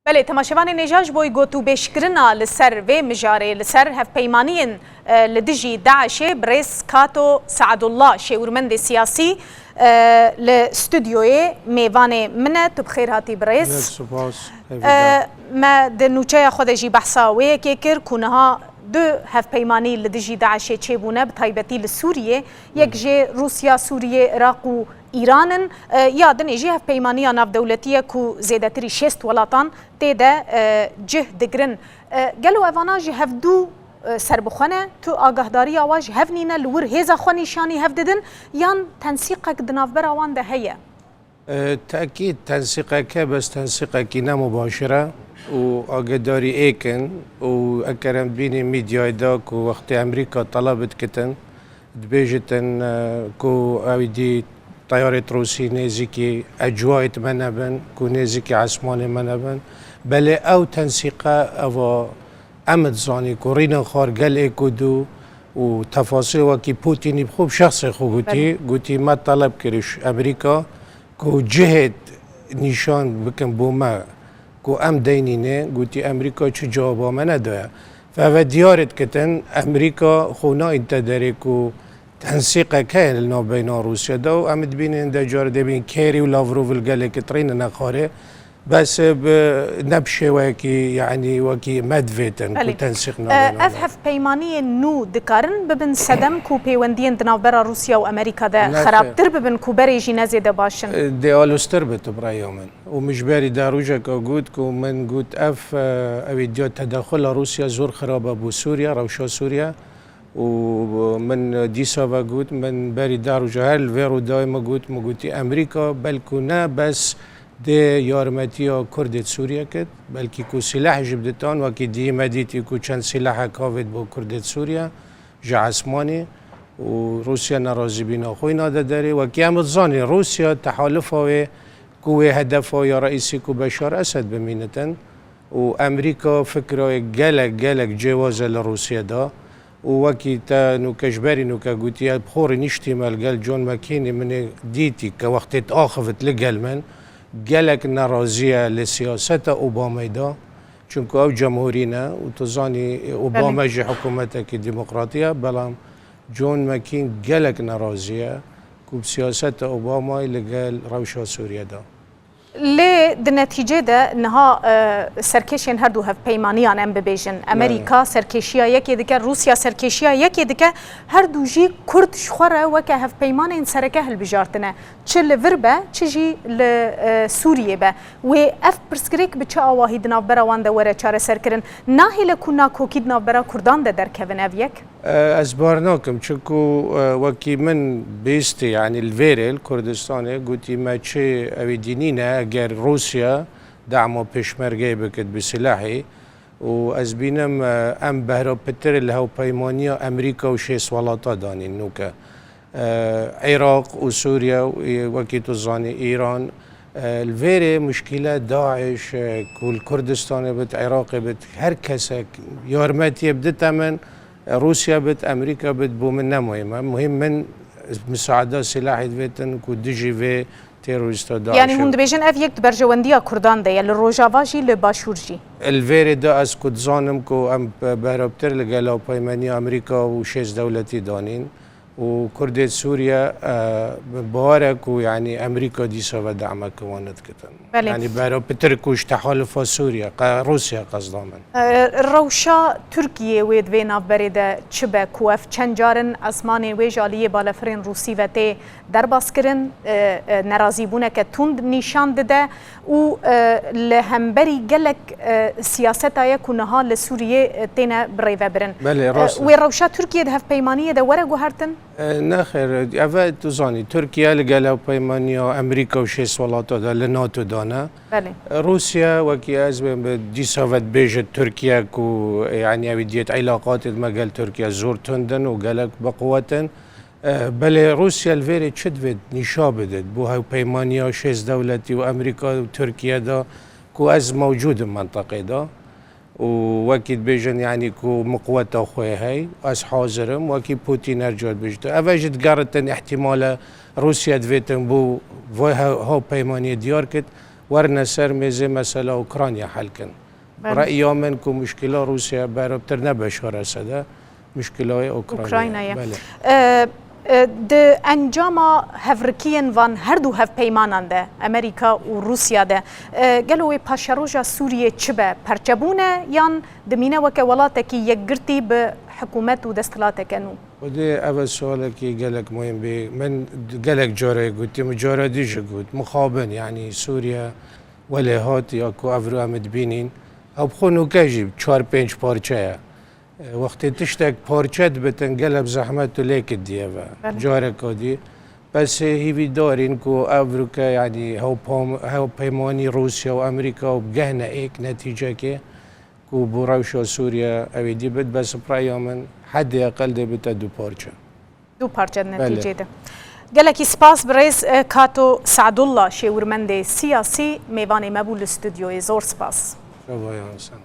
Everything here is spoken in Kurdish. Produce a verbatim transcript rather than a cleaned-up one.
Belê, temaşevanên hêja, ji bo gotûbêjkirina li ser vê mijarê, li ser hevpeymaniyên, e, li dijî DAIŞê, birêz Kato Saedullah, şêwirmendê siyasî, e, li stûdyoyê mêvanê min e. Tu bi xêr hatî, birêz. Gelek spas, E, hevîdar. Me di nûçeya xwe de jî behsa wê yekê kir ku niha du hevpeymanî li dijî DAIŞê çêbûne, bi taybetî li Sûriyê. Yek jê Rûsya, Sûriyê, Iraq û Îran in, e, ya dinê jî hevpeymaniya navdewletî ye ku zêdetirî şêst welatan tê de, e, cih digirin. E, gelo evana ji hevdû, e, serbixwe ne? Tu agahdariya wan ji hev nîne, li wir hêza xwe nîşanî hev didin, yan tensîqek di navbera wan de heye? E, tekîd tensîqek e, bes tensîqekî ne mubaşir e û agadarî êk in û ekerem bînî mîdyayê de ku wextê Amerîka teleb dikitin, dibêjitin, e, ku ewî dî teyarêt Rûsî nêzîkî ecwayêt me nebin, ku nêzîkî esmanê me nebin. Belê ew tensîqe eva em dizanî ku rîna xwe gel ê ku dû û tefasîl wekî Pûtînî bi xwe bi şexsê xwe gotî, Belê. gotî me teleb kirî ji Amerîka ku cihêt nîşan bikin bo me ku em deynî ne, gotî Amerîka çi cewaba me nedaye. Ve ve diyar dikitin, Amerîka xwe nayînte derê ku tensîqek heye li navbeyna Rûsya de û em dibînin de carê dê bînin Kerî û Lavrov li gelekî tirîne nexwarê. Bes bi, ne bi şêweyekî, yanî wekî me divêtin ku Belê. tensîq E, nabin ev nabin. hevpeymaniyên nû dikarin bibin sedem ku pêwendiyên di navbera Rûsya û Amerîka de Ne xerabtir xêr. bibin, ku berê jî ne zêde baş in? E, dê aloztir bi tu bi raya min. Û min ji berî deh rojeka got ku min got ev, e, ew ê diya tedexula Rûsya zor xirab e bo Sûriye, rewşa Sûriye. Û min dîsa ve got, min berî deh roja her li vê rûdawê min got, min gotî Amerîka belkû ne bes dê yarmetiya Kurdê Sûriye kit, belkî ku sîleh jî biditan, wekî dî me dîtî ku çend sîlehek havêt bo Kurdê Sûriye ji esmanî û Rûsya nerazîbîna xwe nade derê. Wekî em dizanî Rûsya tehalifa wê ku wê hedefa ya reîsî ku Beşar Esed bimînitin û Amerîka fikra wê gelek, gelek cêwaz e li Rûsya de. Û wekî te nûke ji berî nûke gotiye, bi xwe rê nîştî me li gel John McCainî min ê dîtî ke wextê diaxivit li gel min, gelek nerazî ye li siyaseta Obamayê de. Çunku ew cemhurî ne û tu zanî Obama Belê. jî hikûmetekî demokratî ye, belam John McCain gelek nerazî ye ku bi siyaseta Obamayê li gel rewşa Sûriye de. Lê di netîcê de niha, e, serkêşên her du hevpeymaniyan em bibêjin. Amerîka Belê. serkêşiya yekê dike, Rûsya serkêşiya yekê dike, her du jî Kurd ji xwe re weke hevpeymanên sereke hilbijartine. Çi li vir be, çi jî li, e, Sûriyê be. Wê ev pirsgirêk bi çi awahî di navbera wan de were çareserkirin? Nahêle ku nakokî di navbera Kurdan de derkevin ev yek? E, ez bar nakim, çunku, e, wekî min bihîstî, yanî li vêrê, li Kurdistanê, gotî me çi ew ê dî nîne, eger Rûsya dema pêşmergeyê bikit bi silahê û ez bînim, e, em behra pitir li hevpeymaniya Amerîka û şêst welata danîn nûke. E, Iraq û Sûriye, e, wekî tu zanî, Îran, e, li vêrê muşkîle DAIŞ, e, ku li Kurdistanê bit, Iraqê bit, her kesek yarmetiyê bidite min, Rûsya bit, Amerîka bit, bo min ne muhîm e. Muhîm min misaada silahê divêtin ku dijî vê terorîsta DAIŞê. Yanî hûn dibêjin ev yek di berjewendiya Kurdan de ye, li Rojava jî, li Başûr jî? Li vêrê de ez ku dizanim ku em berabtir li gel hevpeymaniya Amerîka û şêst dewletî danîn û Kurdê Sûriye, e, bi bawer e ku yanî Amerîka dîsa ve dema ki wan dikitin. Belê. Yanî bero pitir ku ji tehalifa Sûriye, qe-, Rûsya qezda min. E, rewşa Tirkiyê wê di vê navberê de çi be ku ev çend car in esmanê wê ji aliyê balefirên Rûsî ve tê derbas kirin, e, e, nerazîbûneke tund nîşan dide û, e, li hemberî gelek, e, siyaseta ye ku niha li Sûriyê, e, têne birêvebirin. Belê, E, rast e. Wê rewşa Tirkiyê di hevpeymaniyê de were guhertin? E, nexêr, ev e, tu zanî, Tirkiye li gel hevpeymaniya Amerîka û şêst welata de li NATO de ne. Belê. Rûsya, wekî ez bêm bi dîsa ve dibêje Tirkiye ku, e, yanî ew diyet îlaqatê me gel Tirkiye zor tund in û gelek biquwet in. E, belê Rûsya li vêrê çi divêt nîşa bidit bo hevpeymaniya şêst dewletî û Amerîka û Tirkiye de ku ez mewcûd im menteqê de. û wekî dibêjin, yanî ku min quweta xwe hey, ez hazir im, wekî Putin her car dibêjit. Ev e jî digeritin îhtimale Rûsya divêtin bo vê he-, hevpeymaniyê diyar kit. werine ser mêzê mesela Ukrayna hel kin. Belê. Reya min ku muşkila Rûsya berabtir nebe şarese de, muşkila wê Ukrayna ye. Ukrayna ye. Belê. E, e, di encama hevrikiyên van her du hevpeymanan de, Amerîka û Rûsya de, e, gelo wê paşeroja Sûriyê çi be? Perçebûn e yan dimîne weke welatekî yekgirtî bi hikûmet û desthilateke nû? Xwedê ev e sualekî gelek muhîm bî. Min gelek carê gotî, min cara dî jî got, mixabin, yanî Sûriye welê hat ya ku evro em dibînîn, ew bi xwe nûke jî çar pênc parçe ye. E, wextê tiştek parçe dibitin, gelek zehmet û lêkit diye ve. Belê. Careka dî. Bes hêvîdar în ku evroke, yanî hewpam-, hewpeymanî Rûsya û Amerîka bi gehne êk netîcekê ku bo rewşa Sûriye ew ê dî bit, bes bi reya min hedê eqel dê bite du parçe. Du parçe di Belê. Netîcê de. Gelekî spas birêz, e, Kato Sadullah, şêwirmendê siyasî, mêvanê me bû li stûdyoyê. Zor spas. Şevayan sen.